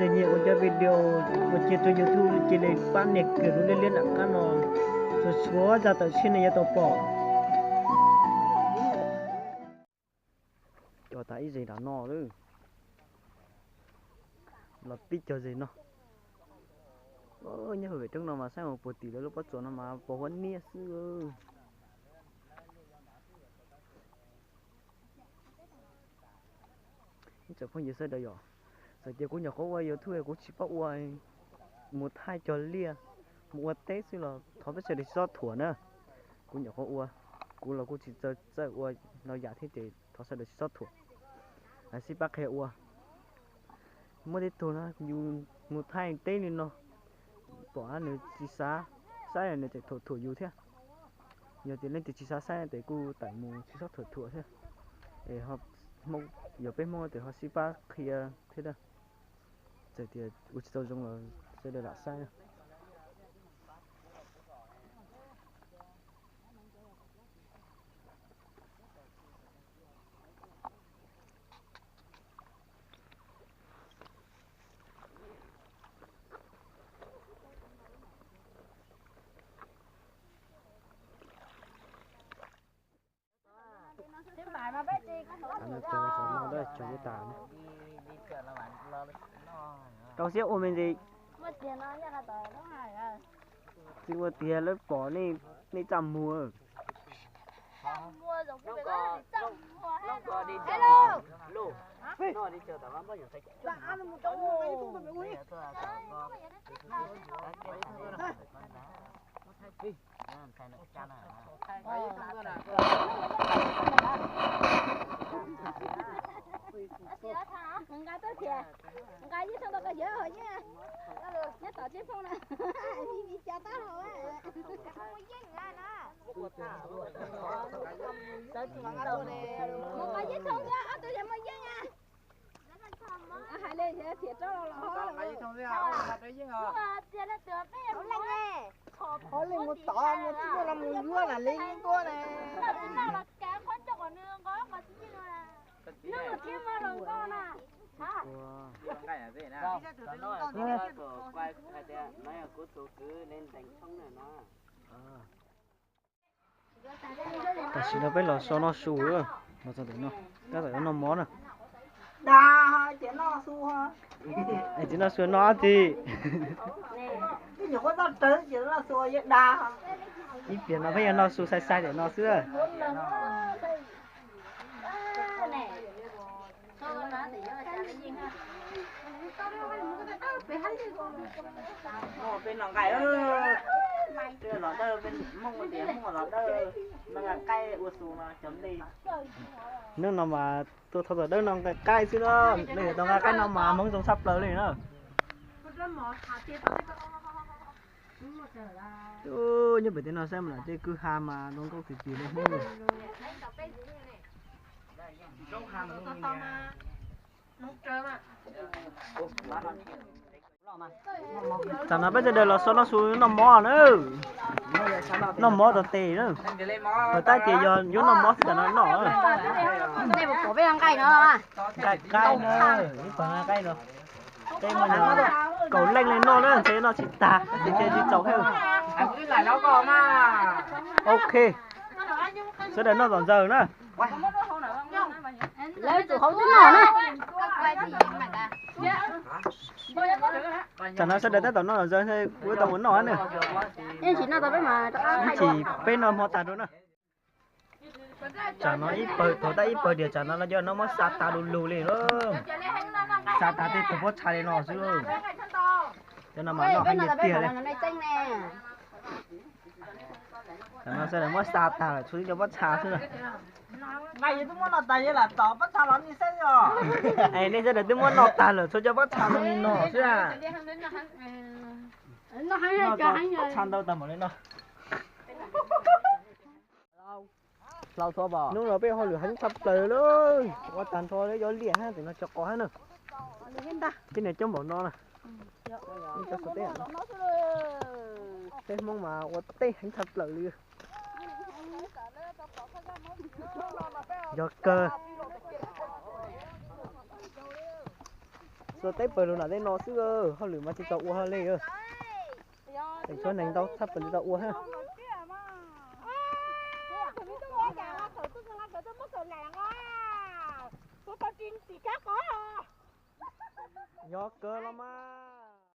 Nyiam ua cov video ua cia rau YouTube cia li pab nias kiag lub liab liab nram qab no, suav suav zaj tawm tshiab nej yuav tau pom. Cog tas ib zeg nram no lawm, los pib cog zeg no. Nyob hauv pem roob no mas saib mus puag tim lawv lub pob tsuas no mas pos huab niab xwb. Ib tsoom phooj ywg sawv daws yom, txawm tias kuv nyuam qhuav ua YouTube kuv tsis paub ua, mus thaij cog liaj, mus ua teb xwb los thov peb sawv daws tsis txhob thuam na. Kuv nyuam qhuav ua, kuv los kuj tsis txawj txawj ua no yam thiab ces thov sawv daws tsis txhob thuam. Sib pab qhia ua. Muaj tej tug no yus mus thaij teb li no, pom nws tsis xav saib nws tseem thuam thuam yus thiab. Yog tias leej twg tsis xav saib ces kuj tawm mus tsis txhob thuam thuam thiab. Es Hmoob, yog peb Hmoob ces ho sib pab qhia thiab. Txawm tias ua tsis tau zoo los sawv daws lam saib. Rau siab ua me ntsis. Tsis ua tiag lawv pom nej txaj muag. Nqa tuaj thiab, nqa yeej tau tau koj yawg yeej, nyob tom tsev phooj na, vim cas tab hau. Nqa yeej tau ob tug yawg muaj yeej na. Hais li thiab rau los. Qhov li mus tod mus tib mus los mus yuav lam li ntuaj ne. Tam sim no peb los so noj su, los txog ntawm no, tab tom yuav noj mov na. Tsis noj su noj tsis. Ib pliag no peb yog noj su xai xai ntawm no xwb. Peb noj nqaij, peb los dawj, peb Hmoob tias Hmoob los dawj, noj nqaij qaib ua su no cov nplej. Hnub no mas tuaj thov tom dawb noj nqaij qaib xwb na, nej tau nqaij qaib no mas Hmoob zoo tshaj plaws li na. Nyob pem tej no saib mas tej kwj ha mas zoo nkauj tiag tiag li Hmoob. Tam no peb sawv daws los so noj su noj mov na. Noj mov tau tes na. Puas tab tias yog yuav noj mov xwb tam no noj. Nqaij qaib na, ib pawg nqaij qaib no. Tej muaj kaum leej li noj na, ntshe noj tsis tag, ntshe tsis txaus thiab. Ok, sawv daws noj tom ntxaws na. Lawv tus hauv twb noj na. Tsam no sawv daws tab tom noj tom ntxaws, kuv tau mus noj na. Ib chim peb noj hmo tag rau na. Tsam no ib pawg, thaum tab ib pawg tias tsam no no cov no muab xa tas lug lug li lawm. Xa tas tej tug pob txha li no xwb. Cov no mas noj heev tiag tiag li. Tsam no sawv daws muab xa tag lawm tshuav cov pob txha xwb na. Es nej sawv daws twb muab noj tag lawm tshuav cov pob txha zoo li no xwb. Noj pob txha ntau tag npaum li no. Hnub no peb hauj lwm heev tshaj plaws lawm, ua tag nrho cov liaj hab tes no tso qos hab na. Tej niag coob npaum no na. Peb Hmoob mas ua teb heev tshaj plaws li. Yog kawg. Txog teb pawg lug nam tej no xwb, hauj lwm mas tsis tau ua hlo li. Tseem tshuav neeg ntau tshaj plaws tsis tau ua thiab. Yog kawg los mas.